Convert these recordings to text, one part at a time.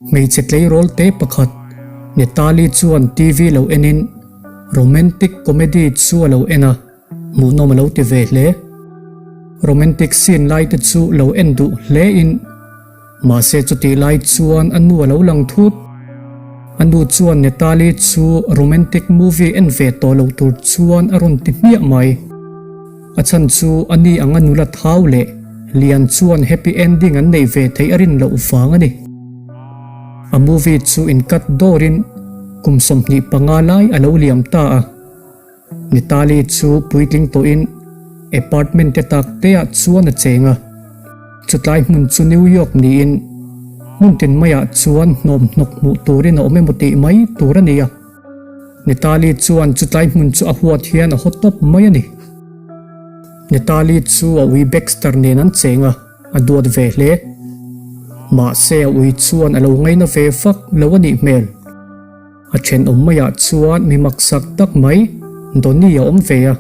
Hmeichhe tleirawl te pakhat Netalie chuan TV lo enin romantic comedy chu a lo en a, hmuhnawm a lo ti ve hle. Romantic scene lai te chu lo en duh hle in mahse chutih lai chuan a nu a lo lang thut. A nu chuan Netalie chu romantic movie en ve tawh lo tur chuan a rawn ti hmiah mai. A chhan chu a ni anga nula thau leh lian chuan happy ending an neih ve theih a rin loh vang a ni. A movie chu in cut dawrin kum 25 lai a lo liam ta a. Nitali chu puitling tawhin apartment te tak te ah chuan a cheng a. Chutlai hmun chu New York niin hmun tin maiah chuan hnawm hnawk hmuh turin a awm emaw tih mai tur a ni a. Nitali chuan chutlai hmun chu a huat hian a haw tawp mai a ni. Nitali chu a ui Baxter nen an cheng a, a duat ve hle. Mahse a ui chuan a lo ngaina ve vak lo a nih hmel. A thenawm maiah chuan mi maksak tak mai Donny a awm ve a.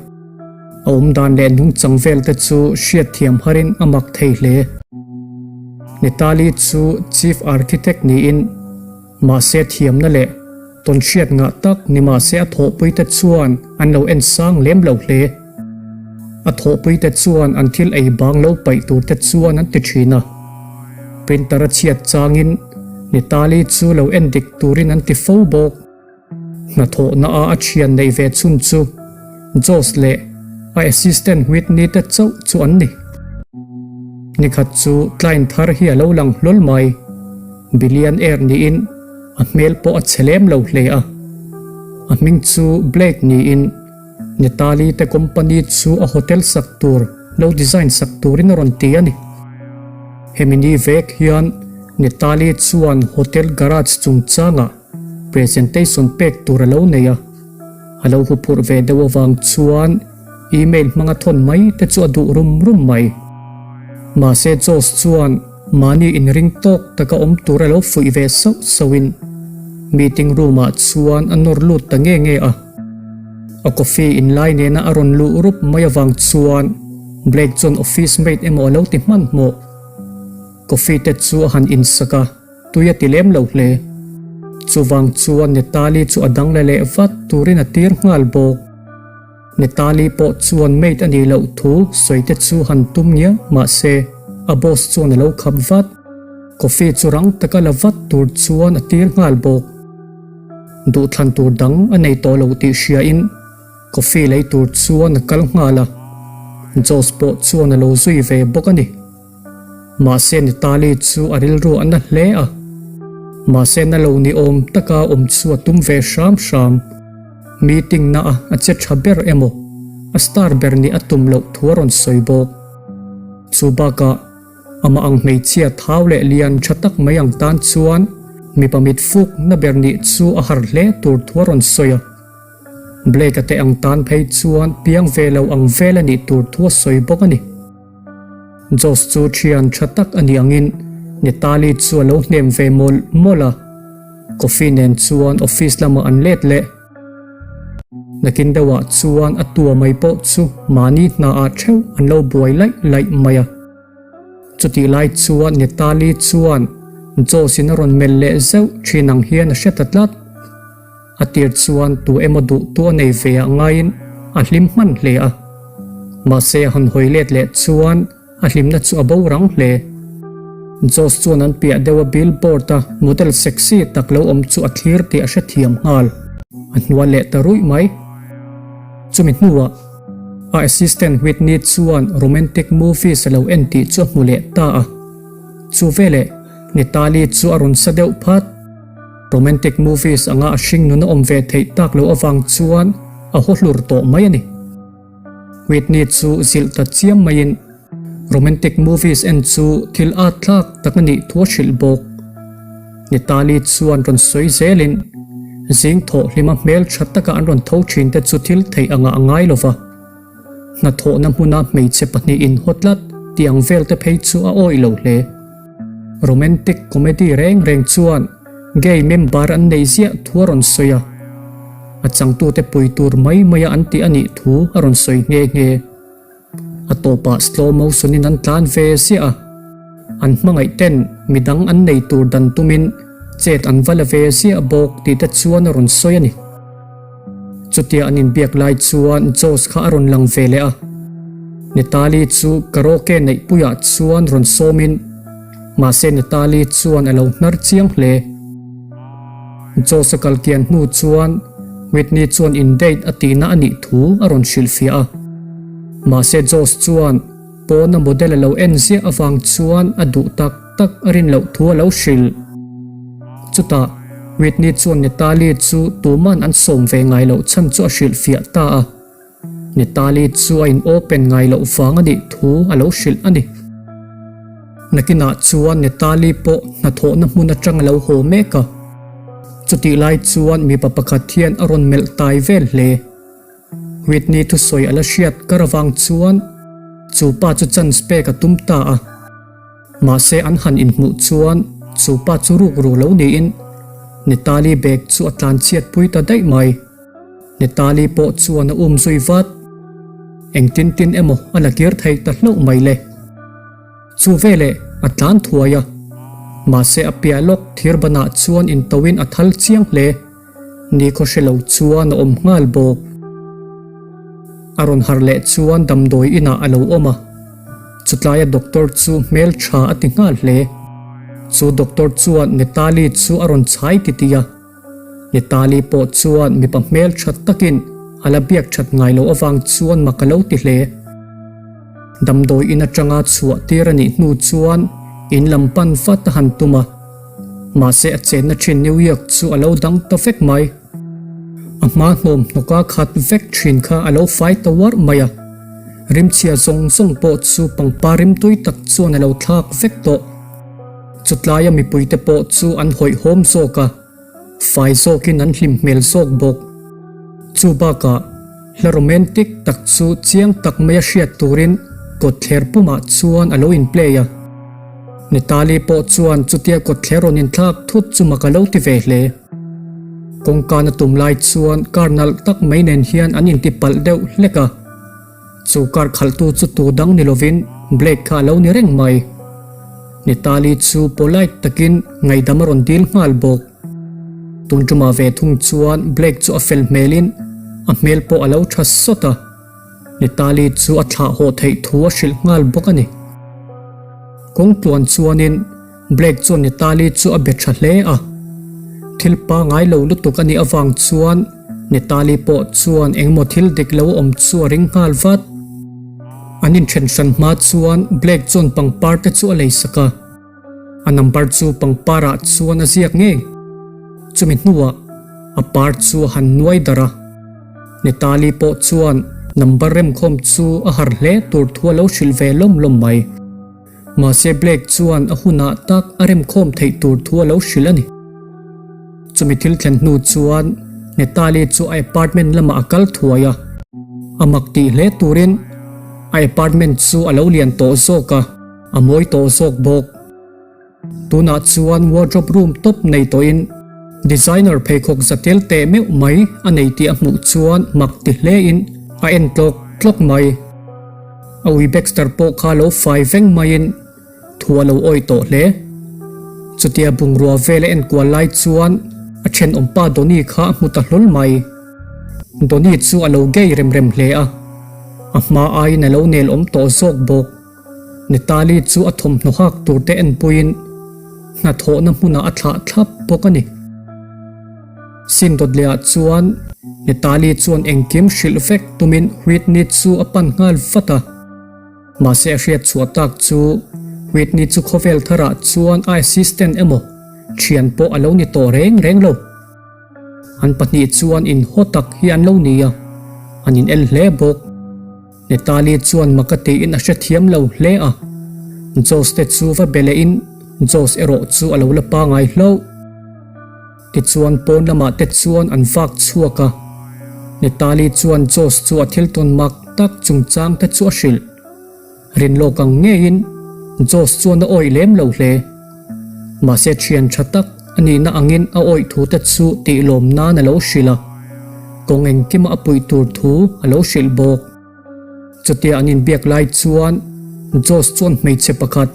A awm dan leh nungchang vel te chu hriatthiam harin a mak thei hle. Nitali chu Chief Architect niin Mahse thiamna leh tawnhriat ngah tak ni mahse a thawhpuite chuan an lo en sang lem lo hle. A thawhpuite chuan an thil ei bang lo paih tur te chuan an ti thin a. Printer a chhiat changin Nitali chu lo en dik turin an ti fo bawk. Hnathawhna a a thian neih ve chhun chu Josh leh a assistant Whitney te chauh chu an ni. Nikhat chu client thar hi a lo lang hlawl mai. Billionaire niin a hmel pawh a chhe lem lo hle a. A hming chu Blake niin Nitali te company chu a hotel sak tur lo design sak turin a rawn ti a ni. Hemi ni vek hian Nitali chuan hotel garage chungchangah presentation pek tur a lo nei a. A lo huphurh ve deuh avang chuan email hmanga thawn mai te chu a duh rum rum mai. Mahse Josh chuan mahni inring tawk taka awm tur a lo fuih ve sauh sauhin meeting room ah chuan a nawr lut ta nge nge a. A coffee in lai nena a rawn luh rup mai avang chuan Blake chuan office mate emaw a lo ti hmanhmawh. Coffee te chu a han insak a. Tui a ti lem lo hle. Chuvang chuan Netali chu a dang la leh vat turin a tir nghal bawk. Netali pawh chuan maid a nih loh thu sawi te chu han tum ngial mahse a boss chuan a lo khap vat. Coffee chu rang taka la vat tur chuan a tir nghal bawk. Duhthlan tur dang a nei tawh lo tih hriain coffee lei tur chuan a kal nghal a. Josh pawh chuan a lo zui ve bawk a ni. Mahse Nitali chu a rilru a na hle a. Mahse na lo ni awm taka awm chu a tum ve hram hram. Meeting na a a che tha ber emaw a star ber nih a tum loh thu a rawn sawi bawk. Chu bakah amah ang hmeichhia thau leh lian tha tak mai ang tan chuan mipa mit fuk na ber nih chu a har hle tur thu a rawn sawi a. Blake-a te ang tan phei chuan piang ve lo ang vel a nih tur thu a sawi bawk a ni. Josh chu thian tha tak a nih angin Nitali chu a lo hnem ve mawlh mawlh a, coffee nen chuan office lamah an let leh. Nakin deuhah chuan a tua mai pawh chu mahni hnaah theuh an lo buai laih laih mai a. Chutih lai chuan Nitali chuan Josh-in a rawn melh leh zeuh thin ang hian a hre ta tlat. A tir chuan tu emaw duh tu a nei ve ah ngaiin a hlim hman hle a. Mahse a han hawi let leh chuan a hlimna chu a bo rang hle. Josh chuan an piah deuh a billboard a model sexy tak lo awm chu a thlir tih a hrethiam nghal. A hnual leh ta ruih mai. Chumi hnuah a assistant Whitney chuan romantic movies a lo en tih chu a hmu leh ta a. Chu veleh Nitali chu a rawn sa deuh phat. Romantic movies anga a hring nun a awm ve theih tak loh avang chuan a haw hlur tawh mai a ni. Whitney chu zilh ta chiam maiin romantic movies en chu thil at thlak tak a nih thu a hrilh bawk. Nitali chuan rawn sawi zelin zing thawh hlima hmel tha taka an rawn tho thin te chu thil theih anga a ngai lova. Hnathawhna hmuna hmeichhe pahnihin haw tlat tih ang vel te phei chu a awih lo hle. Romantic comedy reng reng chuan gay member an neih ziah thu a rawn sawi a, a changtute pui tur mai maia an tih a nih thu a rawn sawi nghe nghe. A tawpah slow motion in an tlan ve ziah a, an hmangaih ten midang an nei tur dan tumin. Chet an va la ve ziah bawk tih te chuan a rawn sawi a ni. Chutia an inbiak lai chuan Josh kha a rawn lang ve leh a. Natalie chu karaoke neihpuiah chuan rawn sawmin mahse Natalie chuan a lo hnar chiang hle. Josh a kal kian hnu chuan Whitney chuan in date a tihna a nih thu a rawn hrilhfiah a. Mahse Josh chuan pawna model a lo en ziah avang chuan a duh tak tak a rin loh thu a lo hrilh. Chutah Whitney chuan Natalie chu tuman an sawm ve ngai loh chhan chu a hrilhfiah ta a. Natalie chu a in open ngai loh vang a nih thu a lo hrilh a ni. Nakinah chuan Natalie pawh hnathawhna hmun atang a lo haw mek a. Chutih lai chuan mipa pakhat hian a rawn melh tai vel hle. Whitney thusawi a la hriat kar avang chuan chu pa chu chance pek a tum ta a. Mahse an han inhmuh chuan chu pa chu ruk ru lo niin Natalie bag chu a tlanchhiat pui ta daih mai. Natalie pawh chuan a um zui vat. Engtin tin emaw a la kir thei ta hlauh mai le. Chu veleh a tlan thuai a. Mahse a piah lawk thir banah chuan intoin a thal chiang hle. Nikhaw hre lo chuan a awm nghal bawk. A rawn harh leh chuan damdawi inah a lo awm a. Chutlaia doctor chu hmel tha a ti nghal hle. Chu doctor chuan Natalie chu a rawn chhai titih a. Natalie pawh chuan mipa hmel tha takin a la biak that ngai loh avang chuan mak a lo ti hle. Damdawi in atanga chhuah tir a nih hnu chuan in lam pan vat a han tum a. Mahse a chenna thin New York chu a lo dang ta vek mai. A hma hnawm hnawka khat vek thin kha a lo fai ta uarh mai a. Rimchhia zawng zawng pawh chu pangpar rimtui tak chuan a lo thlak vek tawh. Chutlaia mipuite pawh chu an hawihhawm zawk a, fai zawkin an hlim hmel zawk bawk. Chu bakah, hla romantic tak chu chiang tak maia hriat turin kawtthler pumah chuan a lo in play a. Natalie pawh chuan chutia kawtthler rawn inthlak thut chu mak a lo ti ve hle. Kawngkan a tum lai chuan car nalh tak mai nen hian an inti palh deuh hlek a. Chu car khalhtu chu tu dang ni lovin Blake kha a lo ni reng mai. Natalie chu polite takin ngaihdam a rawn dil nghal bawk. Tun tumah ve thung chuan Blake chu a fel hmelin a hmel pawh a lo tha sawt a. Natalie chu a thlah haw theih thu a hrilh nghal bawk a ni. Kawng tluan chuanin Blake chuan Natalie chu a be tha hle a. Thil pangai lo lutuk a nih avang chuan Natalie pawh chuan engmaw thil dik lo awm chu a ring nghal vat. An inthen hran hma chuan Blake chuan pangpar te chu a lei sak a. A number chu pangpar ah chuan a ziak ngei. Chumi hnuah a par chu a han nuai darh a. Natalie pawh chuan number remkhawm chu a har hle tur thu a lo hrilh ve lawm lawm mai. Mahse Blake chuan a hunah tak a remkhawm theih tur thu a lo hrilh a ni. Chumi thil thlen hnu chuan Natalie chu a apartment lamah a kal thuai a. A mak tih hle turin a apartment chu a lo lian tawh zawk a, a mawi tawh zawk bawk. Tunah chuan wardrobe room tawp nei tawhin designer pheikhawk za tel teh meuh mai a nei tih a hmuh chuan mak ti hlein a en tlawk tlawk mai. A ui Baxter pawh kha lo fai veng maiin thu a lo awih tawh hle. Chutia bungrua vel a enkual lai chuan a thenawmpa Donny kha a hmu ta hlawl mai. Donny chu a lo gay rem rem hle a, a hma aiin a lo nel awm tawh zawk bawk. Natalie chu a thawmhnaw hak tur te enpuiin hnathawhna hmunah a thlah thlap bawk a ni. Sin dawt lehah chuan Natalie chuan engkim hrilh vek tumin Whitney chu a pan nghal vat a. Mahse a hriat chhuah tak chu Whitney chu khawvel tharah chuan a assistant emaw thian pawh a lo ni tawh reng reng lo. An pahnih chuan inhaw tak hi an lo ni a, an in el hle bawk. Natalie chuan mak a tiin a hrethiam lo hle a, Josh te chu va be lehin Josh erawh chu a lo la pangai hlauh. Tichuan pawn lamah te chuan an vak chhuak a, Natalie chuan Josh chu a thil tawn mak tak chungchang te chu a hrilh. Rinlawk ang ngeiin Josh chuan a awih lem lo hle. Mahse thian tha tak a nihna angin a awih thu te chu tih lawm nan a lo hrilh a, kawng engkima a puih tur thu a lo hrilh bawk. Chutia an inbiak lai chuan Josh chuan hmeichhe pakhat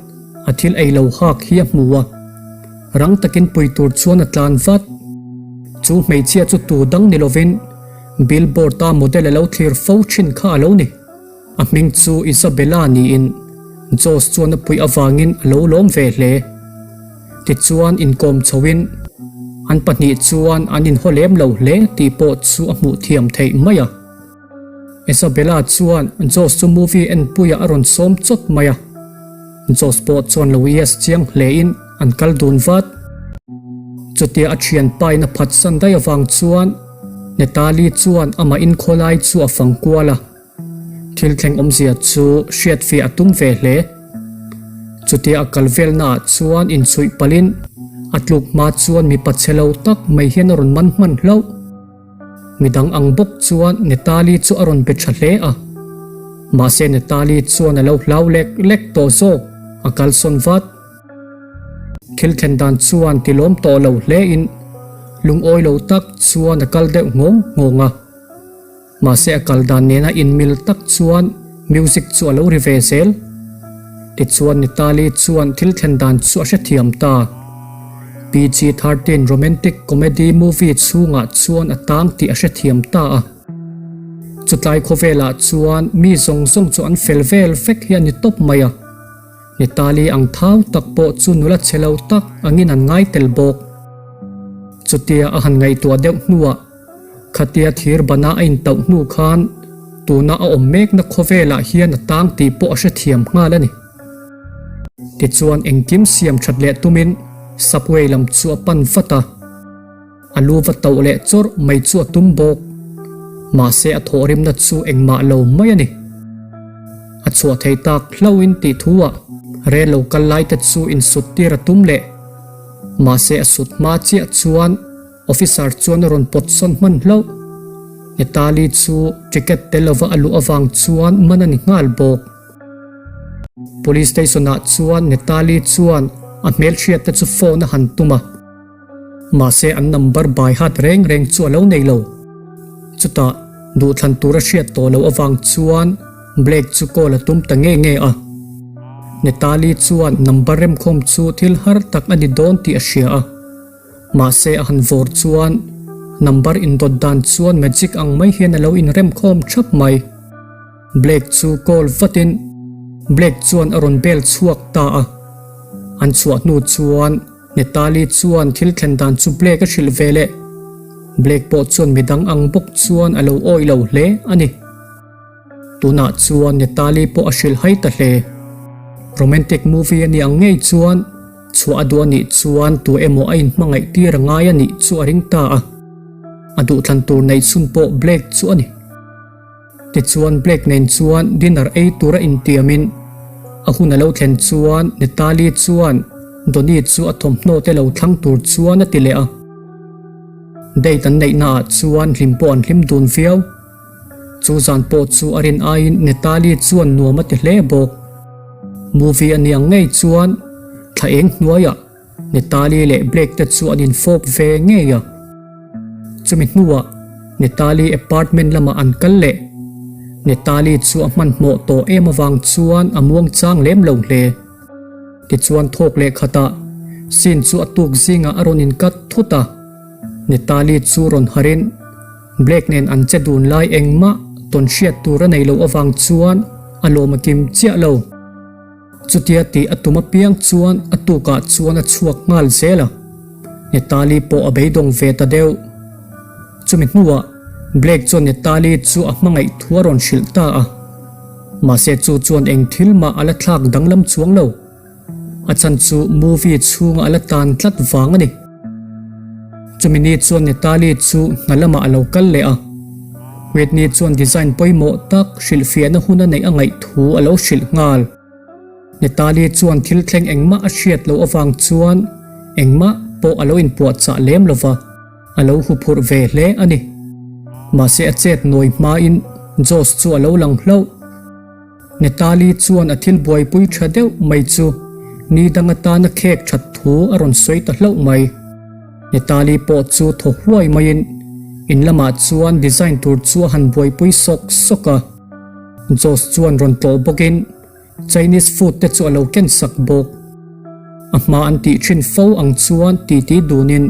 a thil ei lo hak hi a hmu a. Rang takin pui tur chuan a tlan vat. Chu hmeichhia chu tu dang ni lovin billboard-a model a lo thlir fo thin kha a lo ni. A hming chu Isabella niin Josh chuan a puih avangin a lo lawm ve hle. Tichuan inkawm chhoin an pahnih chuan an inhaw lem lo hle tih pawh chu a hmuh thiam theih mai a. Isabella chuan Josh chu movie enpuiah a rawn sawm chawt mai a. Josh pawh chuan lo yes chiang hlein an kal dun vat. Chutia a thianpain a phatsan daih avang chuan Natalie chuan amah inkhawlai chu a fang kual a. Thil thleng awmzia chu hriatfiah a tum ve hle. Chutia a kal velnaah chuan inchhuih palhin a tluk hma chuan mipa chhe lo tak mai hian a rawn man hman hlauh. Midang ang bawk chuan Natalie chu a rawn be tha hle a. Mahse Natalie chuan a lo hlau lek lek tawh zawk, a kalsawn vat. Thil thlen dan chuan tilawm tawh lo hlein lungawi lo tak chuan a kal deuh nghawng nghawng a. Mahse a kal dan nena inmil tak chuan music chu a lo ri ve zel. Tichuan Nitali chuan thil thlen dan chu a hrethiam ta. PG-13 romantic comedy movie chhungah chuan a tang tih a hrethiam ta a. Chutlai khawvelah chuan mi zawng zawng chu an fel vel vek hi a ni tawp mai a. Nitali ang thau tak pawh chu nula chhe lo tak angin an ngai tel bawk. Chutia a han ngaihtuah deuh hnuah Khatia thir bana a intauh hnu khan tuna a awm mekna khawvelah hian a tang tih pawh a hrethiam nghal a ni. Tichuan engkim siam that leh tumin subway lam chu a pan vat a, a lu va tauh leh chawrh mai chu a tum bawk. Mahse a thawhrimna chu engmah lo mai a ni. A chhuah thei tak hlauhin tih thu ah rel lo kal lai te chu insut tir a tum leh. Mahse a sut hma chiah chuan Officer chuan a rawn pawt sawn hman hlauh. Natalie chu ticket tel lova a luh avang chuan man a ni nghal bawk. Police station ah chuan Natalie chuan a hmelhriat te chu phone a han tum a. Mahse an number bai hat reng reng chu a lo nei lo. Chutah duhthlan tur a hriat tawh loh avang chuan Blake chu call a tum ta nge nge a. Natalie chuan number remkhawm chu thil har tak a ni dawn tih a hria a. Mahse a han vawr chuan number indawt dan chuan magic ang mai hian a lo inremkhawm thap mai. Blake chu call vatin Blake chuan a rawn bel chhuak ta a. An chhuah hnu chuan Natalie chuan thil thlen dan chu Blake a hrilh ve leh. Blake pawh chuan midang ang bawk chuan a lo awih lo hle a ni. Tunah chuan Natalie pawh a hrilh hai ta hle. Romantic movie a nih ang ngei chuan chhuah a duh a nih chuan tu emaw a inhmangaih tir a ngai a nih chu a ring ta a. A duhthlan tur neih chhun pawh Blake chu a ni. Tichuan Blake nen chuan dinner ei tura intiamin a hun a lo thlen chuan Natalie chuan Donnie chu a thawmhnaw te lo thlang tur chuan a ti leh a. Date an neihnaah chuan hlim pawh an hlim dun viau. Chu zan pawh chu a rin aiin Natalie chuan nuam a ti hle bawk. Movie a niang ngei chuan thla eng hnuaiah Natalie leh Blake te chu an infawp ve ngei a. Chumi hnuah Natalie apartment lamah an kal leh. Natalie chu a hmanhmawh tawh em avang chuan a muang chang lem lo hle. Tichuan thawk leh khatah scene chu a tuk zingah a rawn inkat thut a. Natalie chu rawn harin Blake nen an che dun lai engmah tawn hriat tur a nei loh avang chuan a lawm a kim chiah lo. Chutia tih a tum apiang chuan a tukah chuan a chhuak nghal zel a, Natalie pawh a beidawng ve ta deuh. Chumi hnuah Blake chuan Natalie chu a hmangaih thu a rawn hrilh ta a, mahse chu chuan eng thil mah a la thlak danglam chuang lo. A chhan chu movie chhunga a la tan tlat vang a ni. Chumi ni chuan Natalie chu hna lamah a lo kal leh a. Whitney chuan design pawimawh tak hrilhfiahna hun a neih a ngaih thu a lo hrilh nghal. Natalie chuan thil thleng engmah a hriat loh avang chuan engmah pawh a lo inpuahchah lem lo va, a lo huphurh ve hle a ni. Mahse a chet nawi hmain Josh chu a lo lang hlauh. Natalie chuan a thil buaipui tha deuh mai chu ni dang atana khek that thu a rawn sawi ta hlauh mai. Natalie pawh chu thaw huai maiin in lamah chuan design tur chu a han buaipui sawk sawk a. Josh chuan rawn tlawh bawkin Chinese food te chu a lo ken sak bawk. A hma an tih thin fo ang chuan titi dunin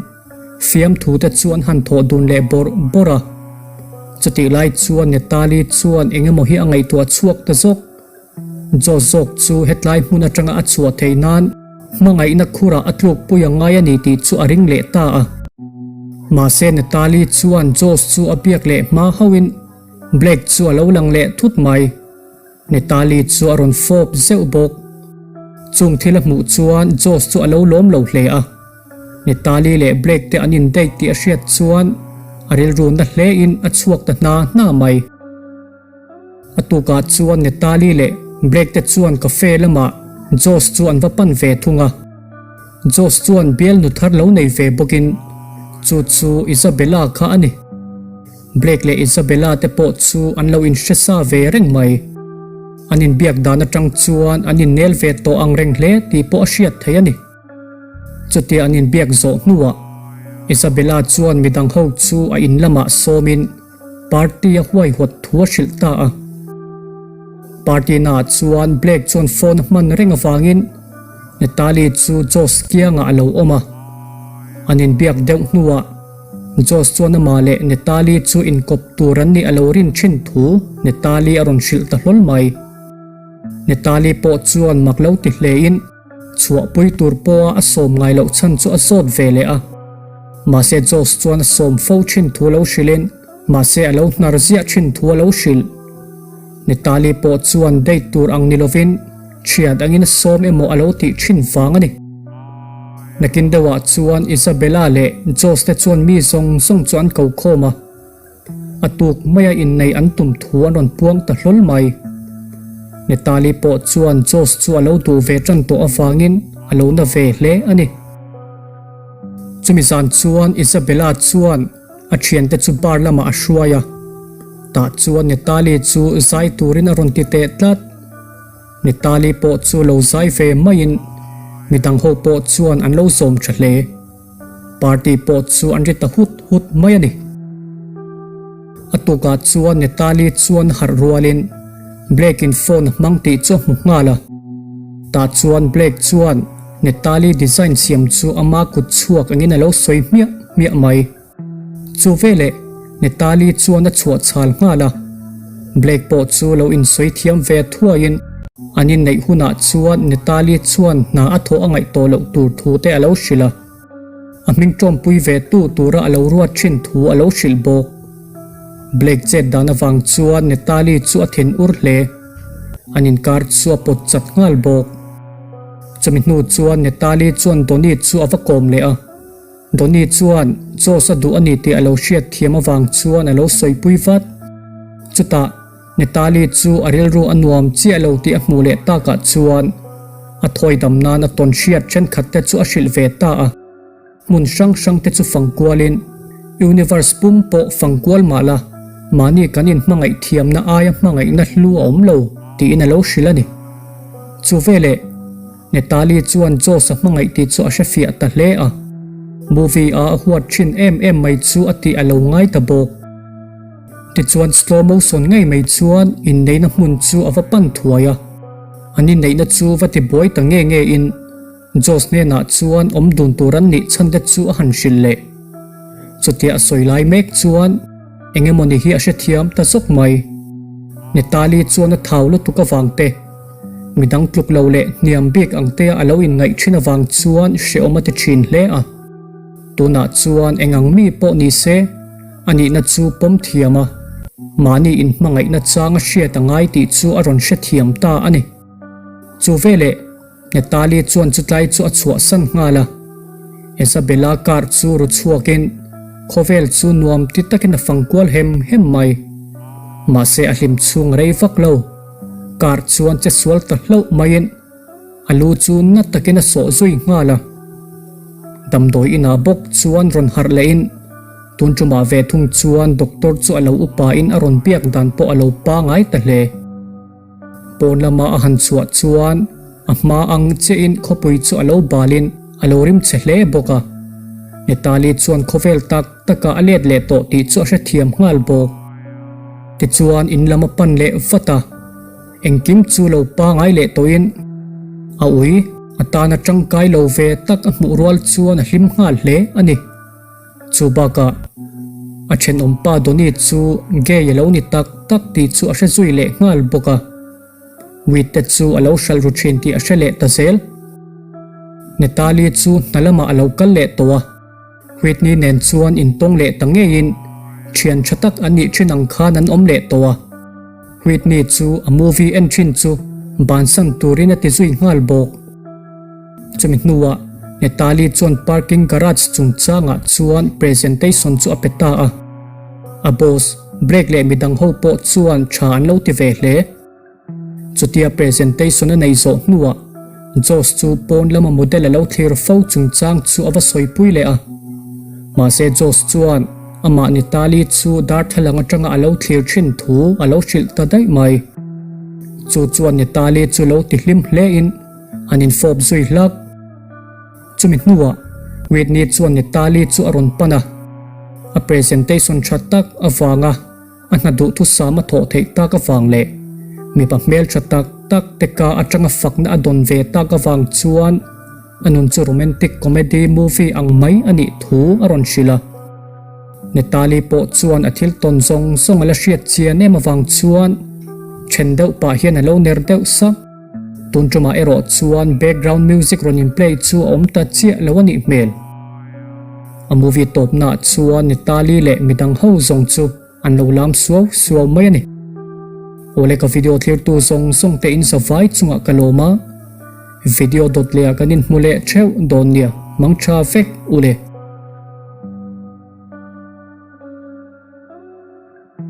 fiamthu te chu an han thawh dun leh bawrh bawrh a. Chutih lai chuan Netalie chuan eng emaw hi a ngaihtuah chhuak ta zawk. Josh zawk chu hetlai hmun atanga a chhuah theih nan hmangaihna khurah a tlukpui a ngai a ni tih chu a ring leh ta a. Mahse Natalie chuan Josh chu a biak leh hma hauhin Blake chu a lo lang leh thut mai. Natalie chu a rawn fawp zeuh bawk. Chung thil a hmuh chuan Josh chu a lo lawm lo hle a. Natalie leh Blake te an in date tih a hriat chuan a rilru na hle in a chhuak ta hna hna mai. A tukah chuan Natalie leh Blake te chuan cafe lamah Josh chu an va pan ve thung a. Josh chuan bialnu thar lo nei ve bawkin chu chu Isabella kha a ni. Blake leh Isabella te pawh chu an lo inhre sa ve reng mai. An inbiak dan atang chuan an innel ve tawh ang reng hle tih pawh a hriat theih a ni. Chutia an inbiak zawh hnuah Isabella chuan midang ho chu a in lamah sawmin party a huaihawt thu a hrilh ta a. Party naah chuan Blake chuan phone a hman reng avangin Natalie chu Josh kiangah a lo awm a. An inbiak deuh hnuah Josh chuan amah leh Natalie chu inkawp tur an nih a lo rin thin thu Natalie a rawn hrilh ta hlawl mai. Natalie pawh chuan mak lo ti hlein Chhuahpui tur pawha a sawm ngai loh chhan chu a zawt ve leh a. Mahse Josh chuan a sawm fo thin thu lo hrilhin mahse a lo hnar ziah thin thu a lo hrilh. Natalie pawh chuan date tur ang ni lovin thian angin a sawm emaw a lo tih thin vang a ni. Nakin deuhah chuan Isabella leh Josh te chuan mi zawng zawng chu an ko khawm a. A tuk maia innei an tum thu an rawn puang ta hlawl mai. Netalie pawh chuan Josh chu a lo duh ve tan tawh avangin a lo na ve hle a ni. Chumi zan chuan Isabella chuan a thiante chu bar lamah a hruai a, tah chuan Netalie chu zai turin a rawn ti teh tlat. Netalie pawh chu lo zai ve maiin midang ho pawh chuan an lo zawm tha hle. Party pawh chu an ri ta hut hut mai a ni. A tukah chuan Natalie chuan harh rualin Blake in phone a hmang tih chu a hmu nghal a. Tah chuan Blake chuan Natalie design siam chu ama kut chhuak angin a lo sawi hmiah hmiah mai. Chu veleh Natalie chuan a chhuah chhal nghal a, Blake pawh chu lo insawi thiam ve thuaiin an inneih hunah chuan Natalie chuan hna a thawh a ngaih tawh loh tur thu te a lo hrilh a, a hming tawmpui ve tu tura a lo ruat thin thu a lo hrilh bawk. Blake chet dan avang chuan Natalie chu a thin ur hle, an inkar chu a pawt chat nghal bawk. Chumi hnu chuan Natalie chuan Donny chu a va kawm leh a. Donny chuan Josh a duh a ni tih a lo hriat thiam avang chuan a lo sawipui vat. Chutah, Natalie chu a rilru a nuam chiah lo tih a hmuh leh takah chuan a thawi dam nan a tawn hriat thenkhat te chu a hrilh ve ta a. Hmun hrang hrang te chu fang kualin Universe pum pawh fang kual mah la, mahni kan inhmangaih thiamna aia hmangaihna hlu a awm lo tiin a lo hrilh a ni. Chu veleh. Natalie chuan Josh a hmangaih tih chu a hrefiah ta hle a, movie a a huat thin em em mai chu a tih a lo ngai ta bawk. Tichuan slow motion ngei mai chuan inneihna hmun chu a va pan thuai a, an inneihna chu va ti buai ta nge nge in Josh hnenah chuan awm dun tur an nih chhan te chu a han hrilh leh. Chutia a sawi lai mek chuan eng emawni hi a hrethiam ta zawk mai. Natalie chuan a thau lutuk avang te. Midang tluk lo leh hniam bik ang te a lo inngaih thin avang chuan hrehawm a ti thin hle a. Tunah chuan eng ang mi pawh ni se, a nihna chu pawm thiam a, mahni inhmangaihna chang a hriat a ngai tih chu a rawn hrethiam ta a ni. Chu veleh Natalie chuan chutlai chu a chhuahsan nghal a. Isabella car chu ru chhuakin khawvel chu nuam ti takin a fang kual hem hem mai. Mahse a hlim chhung rei vak lo. Car chuan che sual ta hlauh maiin a lu chu na takin a sawh zui nghal a. Damdawi inah bawk chuan rawn harh lehin tun tumah ve thung chuan doctor chu a lo upa in a rawn biak dan pawh a lo pangai ta hle. Pawn lama a han chhuah chuan a hma ang chiahin khawpui chu a lo balin a lo rim chhe hle bawk a. Netalie chuan khawvel tak taka a let leh tawh tih chu a hrethiam nghal bawk. Tichuan in lam a pan leh vat a, engkim chu lo pangai leh tawhin a ui. A tana tangkai lo ve tak a hmuh rual chuan a hlim nghal hle a ni. Chu bakah a thenawmpa Donny chu gay a lo ni tak tak tih chu a hre zui leh nghal bawk a. Weed te chu a lo hralh ru thin tih a hre leh ta zel. Natalie chu hna lamah a lo kal leh tawh a. Whitney nen chuan intawng leh ta ngeiin thian tha tak an nih thin ang khan an awm leh tawh a. Whitney chu a movie en thin chu bansan turin a ti zui nghal bawk. Chumi hnuah Natalie chuan parking garage chungchangah chuan presentation chu a pe ta a. A boss, Blake leh midang ho pawh chuan tha an lo ti ve hle. Chutia presentation a nei zawh hnuah Josh chu pawn lama model a lo thlir fo chungchang chu a va sawipui leh a. Mahse Josh chuan amah Natalie chu darthlalang atanga a lo thlir thin thu a lo hrilh ta daih mai. Chu chuan Natalie chu lo ti hlim hlein an infawp zui hlak. Chumi hnuah Whitney chuan Natalie chu a rawn pan a, a presentation tha tak avanga A hna duhthusam a thawh theih tak avang leh mipa hmeltha tak tak te ka atanga fakna a dawn ve tak avang chuan a nun chu romantic comedy movie ang mai a nih thu a rawn hrilh a. Natalie pawh chuan a thil tawn zawng zawng a la hriat chian em avang chuan then deuh pah hian a lo ner deuh sak. Tun tumah erawh chuan background music rawn in play chu a awm ta chiah lo a nih hmel. A movie tawpnaah chuan Natalie leh midang ho zawng chu an lo lam suau suau mai a ni. Awle ka video thlirtu zawng zawng te in zavai chungah ka lawm a, video dawt leh ah kan inhmu leh theuh dawn nia, mangtha vek ule.